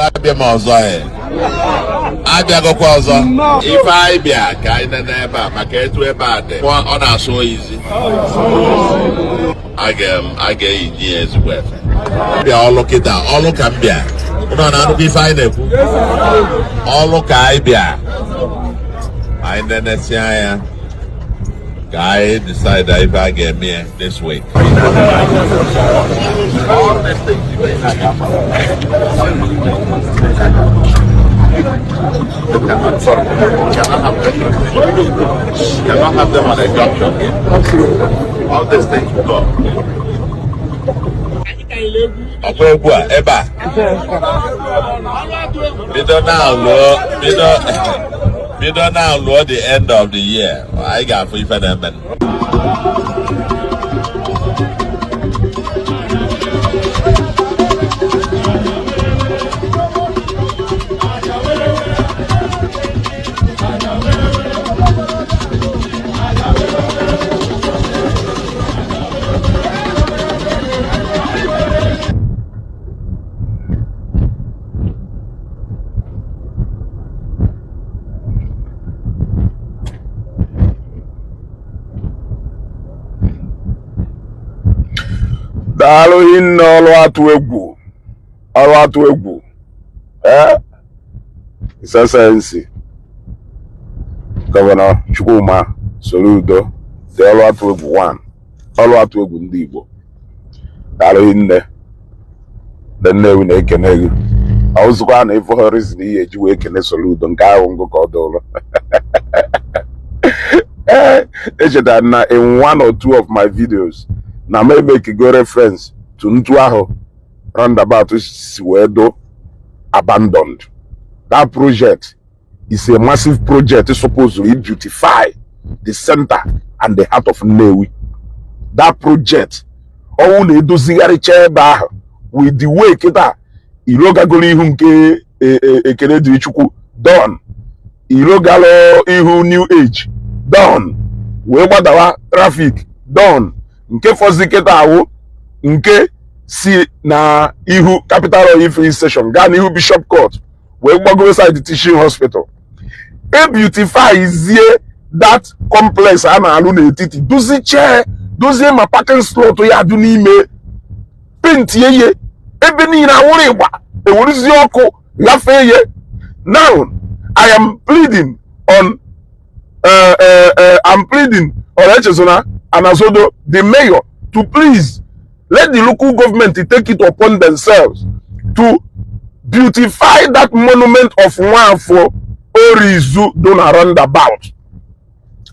Abịa m ọzọ, e abịagokwa ọzọ. Ife anyị bịa ka anyị nene ebe a maka etu ebe a dị, ọ na-asụ oyizi. A ga-eyinye ya ezigbo efe. Bịa ọlụ kịta, ọlụ ka m bịa. Ụnọ na-anụkwa ife anyị na-ekwu? Ọlụ ka anyị bịa. Anyị nenesia ya ka anyị decide ife a ga-eme ya this week. All these things you may not have. Sorry, cannot have them. Cannot have them on a junction here. All these things will go. Ọkwa egwu a ebe a bido now lụọ, bido now lụọ the end of the year, anyị ga-afụ ife na-eme. Daalụ hinne. Ọlụ atụ egwu, ọlụ atụ egwu. Ee, His Excellency Governor Chukwuma Soludo, the ọlụ atụ egwu 1, ọlụ atụ egwu ndị Igbo, daalụ hinne. Ndị Nnewi na-ekene gị. Ọzụkwa na ịfụ reason ihe eji wee kene Soludo nke ahụ ngụ ka ọ dụrụ. Ee, echetara na in one or two of my videos na m emekigo reference to ntu ahụ roundabout si wee do abandoned. That project is a massive project supposed to beautify the center and the heart of Nnewi. That project, ọnwụ na-edozigharịcha ebe ahụ with the way kịta iro gagoro ihu nke Ekene Dịrị Chukwu don iro galụ ihu New Age don wee gbadawa traffic don nke fọzi kịta awụ nke si na ihu Capital Oil Filling Station gaa n'ihu Bishop Court wee gbagoro side Teaching Hospital. E beautify zie that complex a na-alụ n'etiti, dozichee, dozie ma parking slot ya dị n'ime, paintie ye ebe niile, awụrụ ịgba, ewerezie ọkụ gafee ye. Now I am pleading on I'm pleading on Echezona Anazodo, the mayor, to please let the local government take it upon themselves to beautify that monument of Nwafọ Orizu do na roundabout.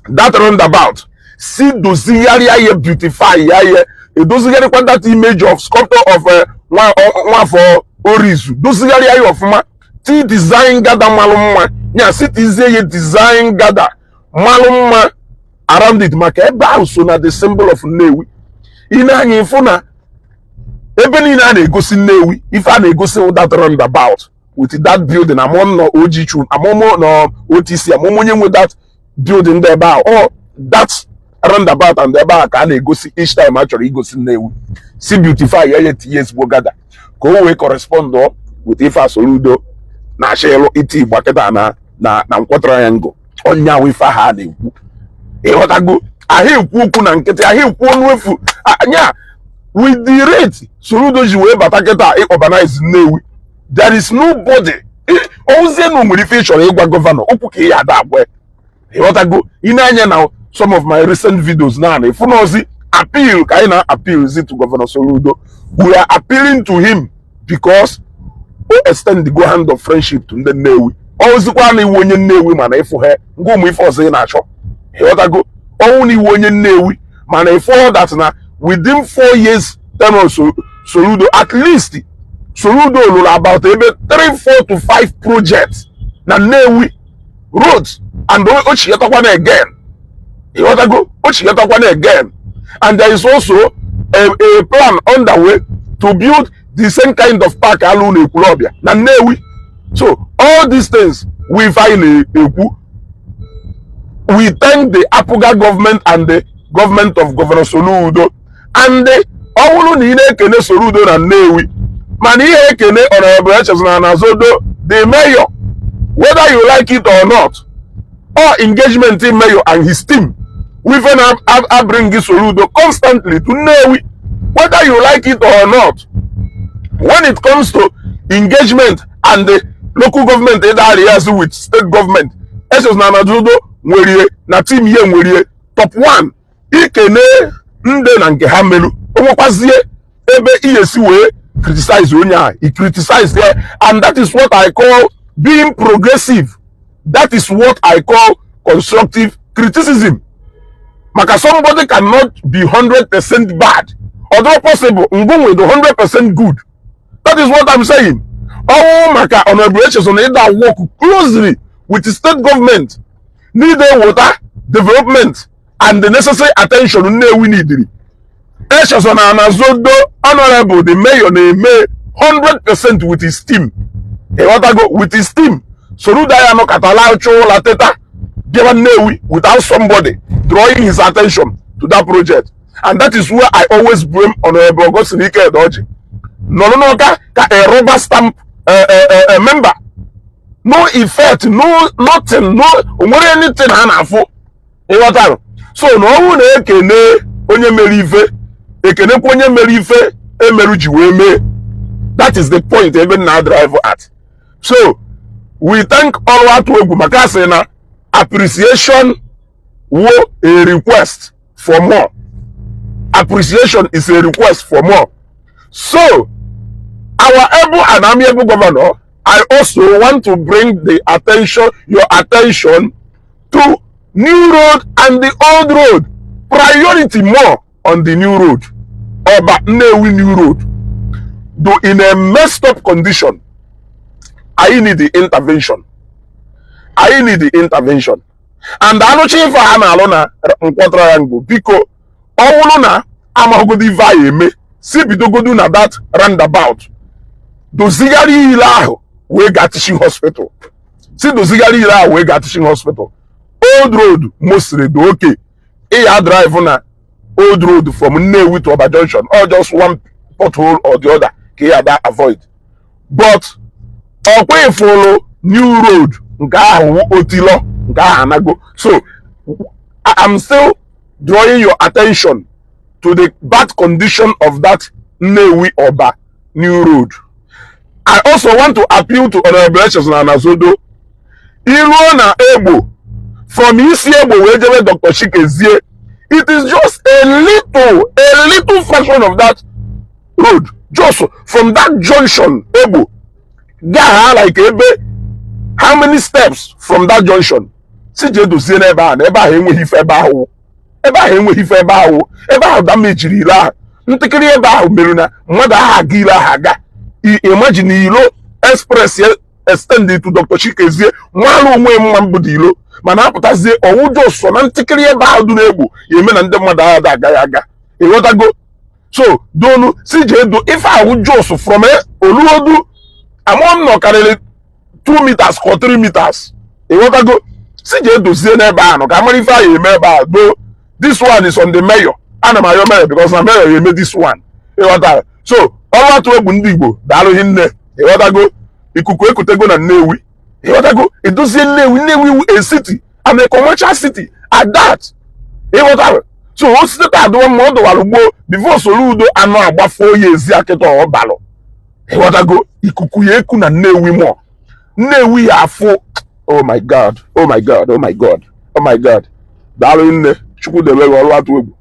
That roundabout, si dozigharịa ya, beautify ya, ya edozigharịkwa that image of sculptor of Nwafọ Orizu, dozigharịa ya ọfụma, ti design gada malụ mma ya, si tizie ya design gada malụ mma around it, maka ebe ahụ so na the symbol of Nnewi. Ị na-anya ịfụ na ebe niile a na-egosi Nnewi, ife a na-egosi that roundabout with that building. Amụm nọ OG amụmụ nọ OTC, amụmụ onye nwe that building dị ebe ahụ, ọ that roundabout and ebe ahụ ka a na-egosi each time a chọrọ igosi Nnewi. Si beautify ya, ya tinye ezigbo gada ka o wee correspond with ife a Soludo na-achọ ịlụ iti igba kịta na Nkwọ Triangle. Ọnya ahụ ife ahụ a na-ekwu, ịghọtago? Ahụ ekwu okwu na nkịtị, ahụ ekwu ọnụ efu anya. With the rate Soludo ji wee bata kịta urbanize Nnewi, there is nobody ozie na o nwere ife ị chọrọ ịgwa governor okwu ka ị ya ada agwa. Ịghọtago? Ị na-anya na some of my recent videos na ịfụnọzi appeal ka anyị na-appeal zi to Governor Soludo. We are appealing to him because o extend the go hand of friendship to ndị Nnewi. Ozikwa na iwu onye Nnewi, mana ịfụ ha ngwa ụmụ ife ọzọ ị na-achọ. Ịghọtago? Ọnwụ na iwu onye Nnewi, mana ịfụ that na within 4 years tenure Soludo, at least Soludo lụrụ about ebe 3, 4 to 5 projects na Nnewi roads, and o chigatakwana again. Ịghọtago? O chigatakwana again, and there is also a plan underway to build the same kind of park alụ na Ekwulọbịa na Nnewi. So all these things we find na-ekwu, we thank the APGA government and the government of Governor Soludo. And ọ bụrụ na ị na-ekene Soludo na Nnewi, Mana ihe ekene Honorable Echezona Anazodo, the mayor, whether you like it or not, all engagement in mayor and his team we bring Soludo constantly to Nnewi, whether you like it or not. When it comes to engagement and the local government ịda liaise with state government, Echezona Anazodo nwerie na team ihe nwerie top one. Ikene ndị na nke ha melu, o nwekwazie ebe iyesi wee criticize onye a, he criticize there, and that is what I call being progressive. That is what I call constructive criticism, maka somebody cannot be 100% bad, although possible ngụnwe do 100% good. That is what I'm saying. Ọnwụ maka Honorable Echezona ịda work closely with the state government need water development and the necessary attention Nnewi neediri. Echezona Anazodo, honorable the mayor, na-eme 100% with his team. Ịghọtago? With his team, Soludo ya nọkọtala achụ ụla teta bịawa Nnewi without somebody drawing his attention to that project, and that is where I always blame Honorable Augustine Ike nọrọ n'Ọka ka a rubber stamp member. No effect, no nothing, no onwere anything ha na-afụ. Ịghọtara? So na ọnwụ na-ekene onye mere ife, ekenekwa onye mere ife emerụ ji wee mee. That is the point ebe na drive at. So we thank ọrụ atụ egwu, maka asị na appreciation wo a request for more. Appreciation is a request for more. So our able and amiable governor, I also want to bring the attention your attention to new road and the old road. Priority more on the new road, Oba Nnewi new road, though in a messed up condition. I need the intervention. I need the intervention. And alụcha ife a na-alụ na Nkwọ Triangle, biko, ọ bụrụ na amaghịgodo ife a eme, si bidogodu na that roundabout dozigharị ile ahụ wee gaa teaching hospital. Si dozigharị ile ahụ wee gaa teaching hospital. Old road mostly dị okay. Ịya drive na old road from Nnewi to Oba Junction, or just one pothole or the other ka ị ada avoid, but ọkwa ifụlụ new road nke ahụ otilo nke ahụ anago. So I'm still drawing your attention to the bad condition of that Nnewi Oba new road. I also want to appeal to Honorable Echezona Anazodo. Iruo na Egbo, from isi Egbo wee jebe Dr. Chikezie, it is just a little fraction of that road. Just from that junction Egbo gaa, like ebe how many steps from that junction, si jee dozie n'ebe ahụ, na ebe ahụ enweghị ife. Ebe ahụ, ebe ahụ enweghị ife. Ebe ahụ, ebe ahụ damejiri ile ahụ ntịkịrị. Ebe ahụ mere na mmadụ ahụ aga ile ahụ aga. Imagine ilo express extend to Dr. Chikezie nwara onwe mma mbụ dị ilo, mana apụtazie ọwụjọ sọ na ntịkịrị ebe ahụ dị n'egbo ya eme na ndị mmadụ ahụ agaghị aga. Ịghọtago? So donu si jee do ife ahụ jos from oluodu amụọ m nọ karịrị 2 meters ka 3 meters. Ịghọtago? Si jee dozie n'ebe ahụ ka amara ife ahụ eme ebe ahụ. Do this one is on the mayor. Ana m ayọ mayor because na mayor ya eme this one. Ịghọtara? So ọrụ atụ egwu ndị Igbo, daalụ hinne. Ịghọtago? Ikuku ekutego na Nnewi. Ịghọtago? Edozie Nnewi. Nnewi wu a city and a commercial city at that. Ịghọtara? So o site taa adụwa mma ọ dọwara gboo before Soludo anọ agbafuo ya ezi akịta ọbalụ. Ịghọtago? Ikuku ya eku na Nnewi mụọ Nnewi ya afụ. Oh my God, oh my God, oh my God, oh my God. Daalụ nne. Chukwu debe gị. Ọrụ atụ egwu.